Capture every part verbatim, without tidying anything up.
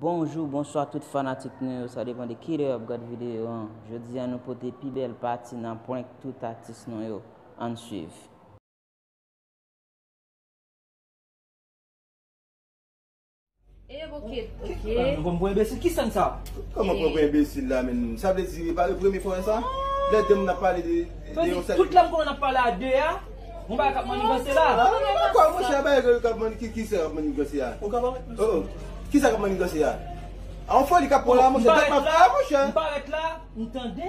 Bonjou, bonswa tout fanatik nou yo, sa depann de kilè w ap gad videyo an. Jodi a nou pote pi bèl pati nan prank tout atis nou yo. Ann swiv. E yo bokit, oke. Mwen pran pou enbesil, ki sèn sa? Kòman pran pou enbesil la menm? Sa vle di e pa premye fwa sa? Lè de moun ap pale de yon sèl. Tout lè m konnen n ap pale a de a. Yon bagay k ap manniganse la. Ah, kwa monchè, bagay k ap manniganse, ki sa k ap manniganse a? Ou ka pa wè. Oh, oh. Ki sa k ap manniganse a? A yon foli k ap pran la monchè, dat m ap fè a monchè. M parèt la, m tande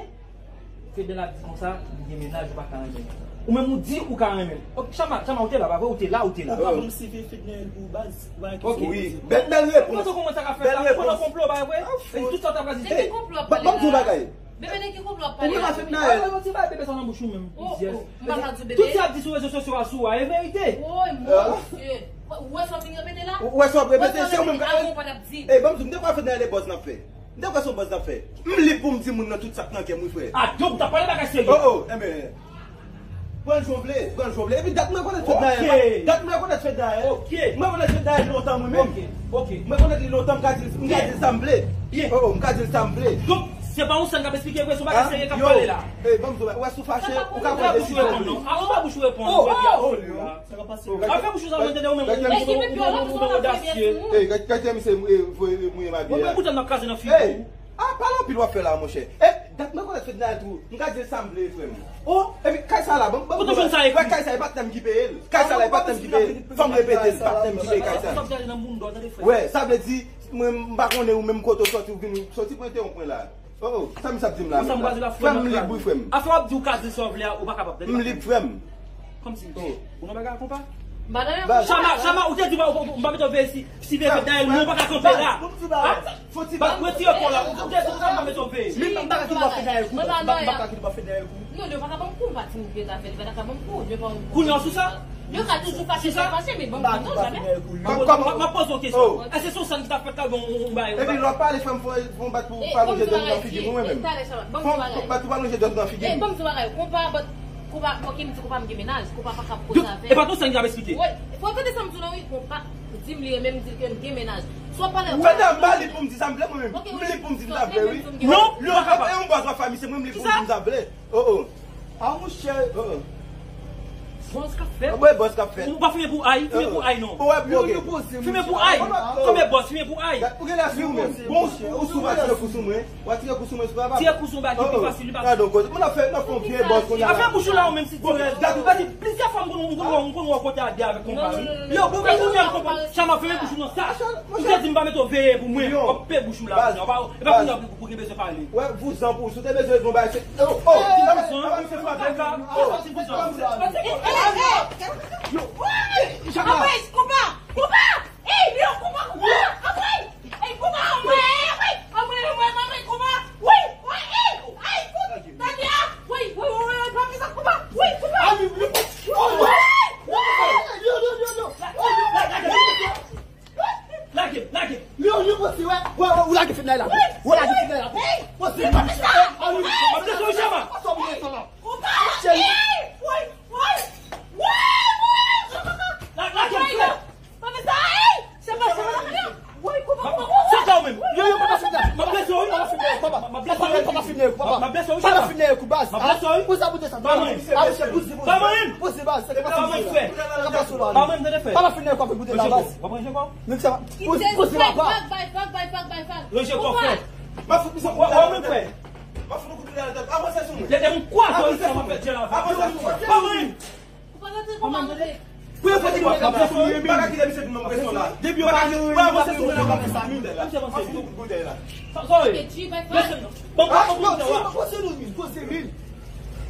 Fednel ap di konsa li gen mennaj ou pa ka renmen. Ou menm ou di ou ka renmen. Ok, Chama, Chama ou te la, pa vre? Ou te la, ou te la. Ou pa ban m seve Fednel pou baz. Ok. Wi, bèl bèl repons. Ou konprann sa k ap fèt la? Ou konprann konplo, pa vre? E tout sa w ta pral di. De ki konplo w ap pale la? Ban m di yon bagay. Bebe, de ki konplo w ap pale la? Ou menm a Fednel. Mwen ti bay bebe sa nan bouch ou menm. Oh, oh, m pa ka di bebe. Tout sa y ap di sou rezo sosyo a sou ou a, e verite. Woy, mon Dye. Ou wè sa w ap vin repete la? Ou wè sa w ap repete, se ou menm k ap di. Ey, ban m di w, m te kwè Fednel e bòz n ap fè. M te kwè se yon bòz n ap fè. M lib pou m di moun nan tout sa k nan kè m, wi, frè. A, donk, w t ap pale bagay serye. Oh, oh, enben. Pran l jan w vle, pran l jan w vle. Epi dat mwen konnen Fednel. Dat mwen konnen Fednel. Mwen konnen Fednel lontan mwen menm. Mwen konnen li lontan, m ka di l, m ka di l sa m vle. Oh, oh, m ka di l sa m vle. Donk, se pa yon sèn k ap esplike vre, se yon bagay serye k ap pale la. Ey, ban m di w, ou wè si w fache, ou ka pran desizyon w vle. Avan bouch ou reponn, ou wè byen. Sa ka pase. Ap fè bouch ou sa mwen tande ou menm ou menm ou odasye. Ey, gad jan misye mouye m a byen. Mwen mwen bouton nan kraze nan figi ou. A, pale anpil w ap fè la, monchè. E, dat mwen konèt Fednaelle tou. M ka di l sa m vle, frè m. Oh, epi kay sa la, ban m, ban m. Kote w jwenn sa ekri? Wè, kay sa, e patnè m ki peye l. Kay sa la, e patnè m ki peye l. Fò m repete l, patnè m ki peye kay sa. Wè, sa vle di, mwen, m pa konnen ou menm kote w sòti, ou vin sòti pwente yon pwen la. Oh, oh, sa misye ap di m la menm la? Frè m, m lib wi, frè m. Afè w ap di ou ka di sa w vle a, ou pa kapab. M lib, frè m. Kòmsi. Oh. Ou nan bagay a konpa? M pa nan yon bagay. Chama, Chama, ou te di m pa mete w veye si, si veye Fednaelle, men ou pa ka kanpe la. Fò ti ba. Retire kò w la, ou te di m pa mete w veye. Men m pa ka kite w ap Fednaelle kou, m pa ka kite w ap Fednaelle kou. Non, yo pa ka ban m kou, m pa di m veye Fednaelle, yo pa ka ban m kou, yo pa ban m kou. Kounye a w sou sa? Yo ka toujou fache, yo fache, men ban m kou non, jamè. M ap poze w kesyon. Èske se yon sèn ki t ap fèt la oubyen yon bagay? Epi lè w ap pale, frè m, fò w bat pou w pa lonje dwèt nan figi m, wi, mwen menm. Fò w bat pou w pa lonje dwèt nan figi m. Ban m di w bagay, konpa, but, konpa, ok, m di konpa m gen mennaj, konpa pa ka poze avè m. E pa t yon sèn ki t ap esplike. Wi, fò w tande sa m di w la, wi, konpa di m li renmen m, di l ke m gen mennaj. Si w ap pale. Fednaelle, m pa lib pou m di sa m vle, mwen menm. M lib pou m di sa m vle, wi. Non, ou pa kapab. E yon bòz nan fanmi, se mwen m lib pou m di sa m vle. Oh, oh. A monchè. Oh, oh. Bòz k ap fèt. Mwen bòz k ap fèt. Ou pa fimen pou ay, fimen pou ay non. Ou wè, yo poze m. Fimen pou ay. Konbyen bòz, fimen pou ay. Ou gen la sou ou menm. Bon, ou sou, w a tire kou sou mwen. W a tire kou sou mwen, sou papa. Tire kou sou yon bagay ki pi fasil, li pa. Gadon kote. Moun ap fè, n ap fè yon vye bòz kounye a la. Afè bouch ou la ou menm si ti rèl. Gad ou gade plizyè fwa m konn, m konn, m konn wè w kote a de avèk konpa wi. Yo, bon, men kounye a m konprann. Chama, fimen bouch ou non sa. Ou te di m pa mete w veye pou mwen. W ap pe bouch ou la kounye a. E pa kounye a pou, pou gen bezwen pale. Wè, vouzan pou ou. Si w te bezwen yon bagay, se. Oh, oh, ti vouzan. Ti vouzan. Ti vouzan. Yo, Chama. Anmwey, konpa, konpa. Ey, yo, konpa, konpa. Anmwey. Ey, konpa, anmwey, anmwey. Anmwey, anmwey, anmwey, konpa. Wi, wi, ey, ey, konpa. Tande a. Wi, wi, wi, wi, pa fè sa, konpa. Wi, konpa. Wi, wi. Yo, yo, yo, yo. Lage, lage. Yo, yo, poze, wè. Wè, wè, ou lage Fednaelle la. Ou lage Fednaelle la. Poze, pa fè sa. Ey, ey, ey. Konpa. Cheri. Ey, ey, ey. Lage, lage. Pa fè sa, ey! Chama, chama, lage. Woy, kouman, kouman, kouman? Sa ka ou menm? Yo, yo, papa Fidel. M ap blese w, wi. Papa Fidel, papa. Papa Fidel, papa. M ap blese w, wi, chama. Papa Fidel, kou baz. M ap blese w, wi. Pou sa, pou de sa. Ba mwen. A, se pou, pou. Ba mwen. Pou se baz, se pa sa. Ba mwen, frè. Sa pa sou la. Ba mwen, tande, frè. Papa Fidel, papa, pou de sa, baz. W ap ranje kò? Menm sa. Pou, pou se papa. Bag, bag, bag, bag, bag, bag. Ranje kò, frè. M ap fout misye. W ap mwen, frè. M ap fout ou kout pye nan tèt. Avanse sou mwen. Dèdè m kwaze w, sa m ap fè djèl avè w. Avanse sou mwen. Ba mwen. Ou pa rantre kòman w rantre? Premye fwa ki mwen ap fè sou mwen, m pa ka kite misye vin ban m presyon la. Depi yo pa, pa avanse sou mwen la, m ap fè sa. Misye panse li. Sa, sa, wi. Listen, non. Bon, bon, bon, bon, bon, bon. Poze nou, poze nou.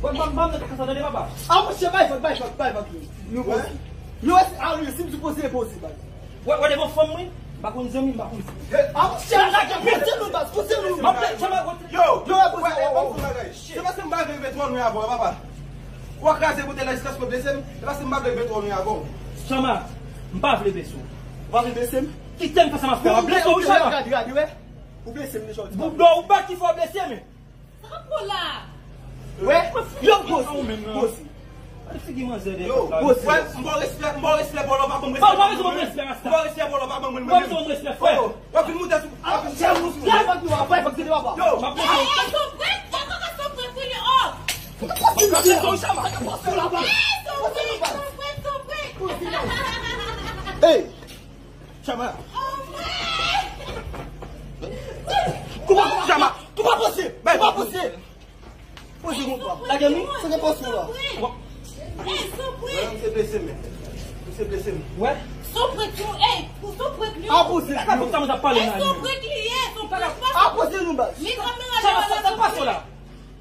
Wè, m, m, m nan kaka sa, tande, papa. A, monchè, bay vag, bay vag, bay vag. Nou poze. Yo, a, wi, si m di poze, poze, bay. Wè, wè, devan fanm mwen, m pa konn zanmi, m pa konn. A, monchè, lage, poze nou, baz, poze nou. M ap, yo, yo, wè, wè, wè, wè. Se paske m pa vle rive twò lwen avè w, papa. Ou a kraze boutèy la jiskaske w blese m, se paske m pa vle rive twò lwen avè w. Chama, m pa vle blese w. Ou pa vle blese m? Kite m fè sa m ap fè. M ap blese w, wi, Chama. Gade, gade, wè. Ou blese m deja, ou di pa vle. Boudo, ou pa ki fè w blese m. Sa k ap pran la? Wè, yo, poze, poze. Gade figi manzè dèyè kòt la, wi. Yo, poze. Wè, m ba w respè, m ba w respè, bòlò, pa ban m respè. Ba w pa bezwen ban m respè, rasta. M ba w respè, bòlò, pa ban mwen, mwen menm. Ba w bezwen respè, frè. Oh, oh. W ap vin moute sou. Yo, m ap montre w. Ey, son prèt, ey, kaka son prèt, wi, oh. Ou ka pase w, Chama. Ou ka pase w laba. Ey, son prèt, son prèt, son prèt. Ey, Chama. Oh, mwen. Koupa, Chama. Koupa pase. Koupa pase. Poze konpa. Lage m wi. Se te poze la. Ey, son prèt. Misye blese men. Misye blese men. Wè. Son prèt, ey, son prèt, li. A poze. Sa fòk sa mwen t ap pale nan li. Son prèt, li ye, son prèt. A poze nou baz. Li trap nan raje la. Sa pase la.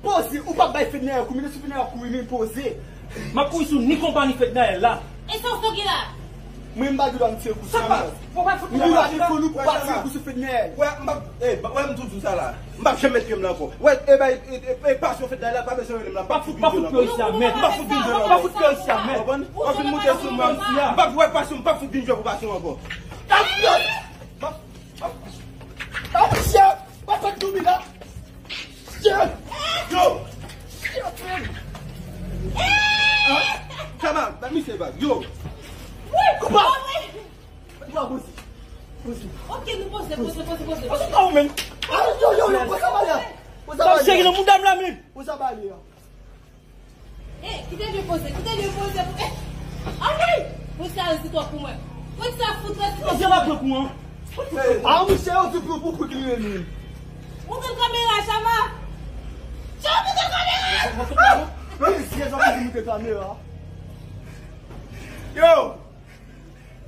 Poze, ou p ap bay Fednaelle kou, men si Fednaelle kouri, men poze. M ap kouri sou ni konpa ni Fednaelle la. E sa w stoke la? Mwen m pa gen dwa m tire kou sou Fednaelle. Ou pa fout. M gen dwa defann ou pou pa tire kou sou Fednaelle. Wè, m p ap, eh, wè m tou di w sa la. M p ap janm met pye m la ankò. Wè, e bay, e, e, e pasyon Fednaelle la, pa bezwen rele m la, m p ap fout vin jwe la ankò. M p ap fout pye w isi a, mèt. M p ap fout vin jwe la ankò. M p ap fout pye w isi a, mèt. Konprann? W ap vin moute sou mwen isi a. M p ap wè pasyon, m p ap fout vin jwe pou pasyon ankò. Tapion! M ap, m ap, m ap, chèf! M ap fè domi la! Shit! Yo! Shit, man! An? Chama, ba misye bag. Yo! Koupa! Koupa, poze. Poze. Ok, nou poze, poze, poze, poze. Poze pa ou menm. Ah, yo, yo, yo, poze pa la. Poze pa la. Cheri nan mouda m la menm. Poze pa la. Eh, kite li poze, kite li poze. Eh, ah wi! Poze a resi twòp pou mwen. Poze a fout resi twòp pou mwen. Poze a fout. Ah, misye, yo di pou, pou, pou kliye li. Montre kamera, Chama. Chama, montre kamera. Mwen, si yo di montre kamera. Yo!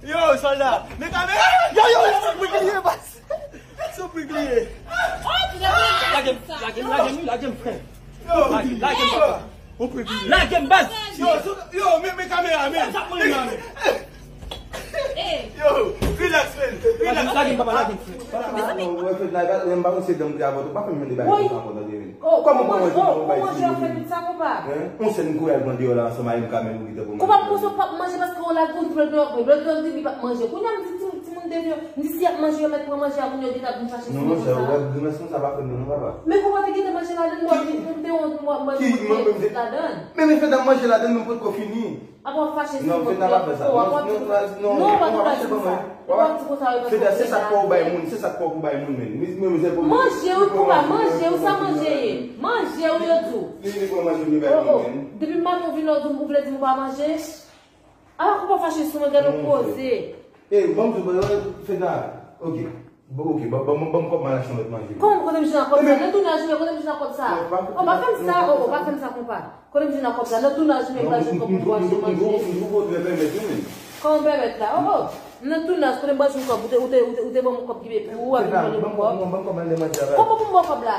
Yo, sòlda, men kamera. Yo, yo, yo, sou pri kliye, baz. Sou pri kliye. Lage m, lage m, lage m, lage m, frè. Yo, lage m, papa. Ou pri kliye. Lage m, baz. Yo, sou, yo, men, men kamera, men. Sa pran yon ane. Yo, relax, man. Relax. Lage m, papa, lage m, frè. Papa, non, wè, fè la, m pa konn se dan m te avè w, pa fè m mande bagay konsa ankò, tande, men. Oh, kòman pou manje, pou manje, w ap fè tout sa, konpa? Hein? On sèl m kouri al pran deyò la ansanm a M K, men ou ki te pou manje. Konpa, pou sa w p ap manje paske w la gout, lòt lè w di li p ap manje. Kounye a m di ti, timoun devyen, m di si y ap manje, yo mèt pran manje a, kounye a yo gentan ap vin fache sou manje sa. Non, monchè, wè, granmès konsa pa fè m non, papa. Men konpa te gentan manje ladann, m wè m te, m te, m te wonn, m wè m te ladann. Men, men, fè dan manje ladann, men potko fini. Apa w ap fache sou mwen, non, non, non, non, w ap fache ban mwen. W ap di konsa, w ap di konsa, w ap di konsa. Feda, se sa k fè w bay moun, se sa k fè w pou bay moun, men. Manje, wi, konpa, manje, wi, sa manje ye. Manje, wi, yo di w. Li, li pran manje, li bay moun, men. Depi maten w vin la, w di m, ou vle di m ou pa manje? Apa konpa fache sou mwen, gade w poze. Eh, ban m di w, Feda, ok. Bon, ok, ban, ban, ban, ban m kòb m al achte yon lòt manje. Kòman, kote m jwenn ak kòb sa? Nan tounaj, men kote m jwenn ak kòb sa? Oh, pa fè m sa, oh, oh, pa fè m sa, konpa. Kote m jwenn ak kòb sa? Nan tounaj, men m pral jwenn kòb pou m achte manje. Kòman m pèmèt la? Oh, oh. Nan tounaj, kote m pral jwenn kòb? Ou te, ou te, ou te, ou te ban m kòb ki pou ou, ak mwen ban m kòb. Kòman pou m ba w kòb la?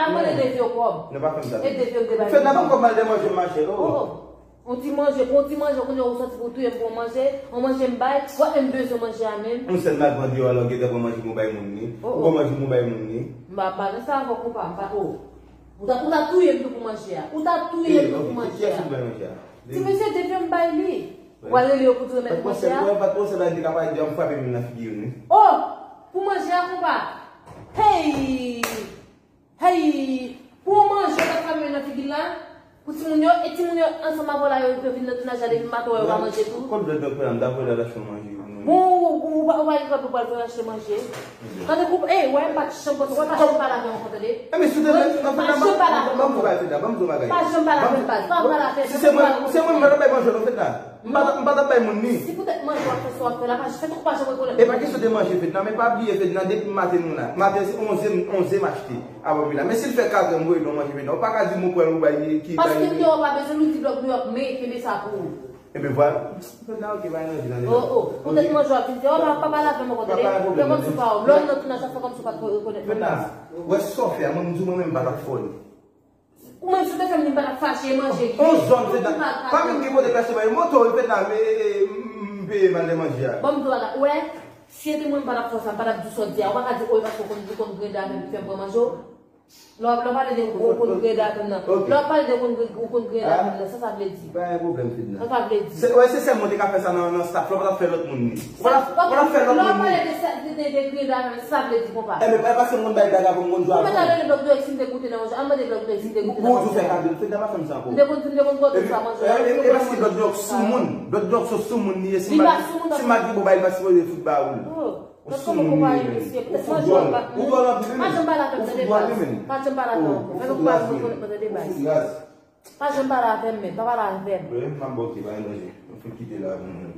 Al mande Devyo kòb. E Devyo m te bay. Fedna, ban m kòb m al manje, mache. Oh, oh. On ti manje, pou on ti manje, kounye a ou sòti pou touye m pou on manje, on manje m bay, w ap menm bezwen manje a menm. On sèl m al pran deyò a la, ou gentan pran manje m ou bay moun li. Ou pran manje m ou bay moun li. M pa, m pa nan sa avè w konpa, m pa, oh. Ou ta, ou ta touye m tou pou manje a. Ou ta touye m tou pou manje a. Kiyès ou bay manje a? Ti mesye, depi m bay li. W al rele yo pou di remèt manje a. Ou pa t panse bagay li te ka pale deyò, m frape moun nan figi yo, wi. Oh! Pou manje a, konpa. Hey! Hey! Pou w manje, w ta frape nan figi l la, pou timoun yo, e timoun yo ansanm avè w la, yo, yo vin nan tounaj la, depi maten, w wè yo pa manje tou. Kot lòt dòk la, m ta voye l al achte yon manje pou mwen. Bon, ou, ou, ou pa, ou pa gen kòb pou w al voye achte manje. Tande, ou, e, wè, m pa t janm panse, wè, pa janm pale avè m ankò, tande. E, men si w te nan, nan, nan, ban m di w bagay, Feda, ban m di w bagay. Pa janm pale avè m, baz, pa pale avè m. Si se mwen, se mwen, m pa t ap bay manje non, Feda. M pa t ap, m pa t ap bay moun li. Si poutèt manje w ap fè sa w ap fè la, pa, fè tankou pa janm rekonèt mwen. E pa kesyon de manje, Fedna, men pa bliye, Fedna, depi maten nou la. Maten se onz è, onz è m achte. Apre la. Men si l fè kat è m voye non manje, Fedna, ou pa ka di m ou pran ou bay ki bay. Paske m te wè w pa bezwen, nou di blòk nou ap men, kenbe sa pou ou. Ebyen, vwala. Fedna, ok, pa gen anyen, Fedna. Oh, oh. Poutèt manje w ap vin di, oh, pa, pa pale avè m ankò, tande. Fè kòmsi w pa wè m. Lè w nan tounaj la, fè kòmsi w pa t rekonèt mwen. Fedna, wè sa w fè a, mwen, m di w mwen menm m pa t ap fè w li. Ou menm si w te fè m li m pa t ap fache, manje. On zòn, Fedna. Pa menm gen kote m achte manje. Moto, Fedna, m, m, m peye m al nan manje a. Bon, m di w bagay, ou wè, si se te mwen m pa t ap fè w sa, m pa t ap di w sa w di a. Ou pa ka di, o, e paske ou konn, ou konn grede avè m ki fè m pran manje w. Lè w ap, lè w pale de ou konn grede avè m nan. Lè w ap pale de ou konn grede, ou konn grede avè m nan, sa sa vle di? Pa gen pwoblèm, Fedna. Sa sa vle di? Se, wè, se sèl mwen te ka fè sa nan, nan staff la, ou pa t ap fè lòt moun li. Ou pa t ap, ou pa t ap fè lòt moun li. Lè w ap pale de sa, de, de, de grede avè m, sa sa vle di, konpa? Enben, e paske m konn bay blag avè w, m konn jwe avè w. Ou mèt al rele Blòk Dòk si m te goute nan manje. Al mande Blòk Dòk si m te goute nan manje. Ou di w fè kado, Fedna pa fè m sa ankò. M te konn, m te konn goute sa manje. E, e, e paske Blòk Dòk sou moun. Blòk Dòk sou, sou moun li ye, si m pa, si m pa di bon bagay, li pa sipoze fout ba ou l. Oh. Ou sou moun, ou fout dwòl. Ou dwòl anpil, wi, men. Ou fout dwòl, wi, men. Pa janm pale avè m, men. Fè m pa rekonèt mwen tande baz. Pa janm pale avè m, men. Pa pale avè m. Wi, m ap ba w, ok, pa gen danje. Ou fout kite la pou mwen.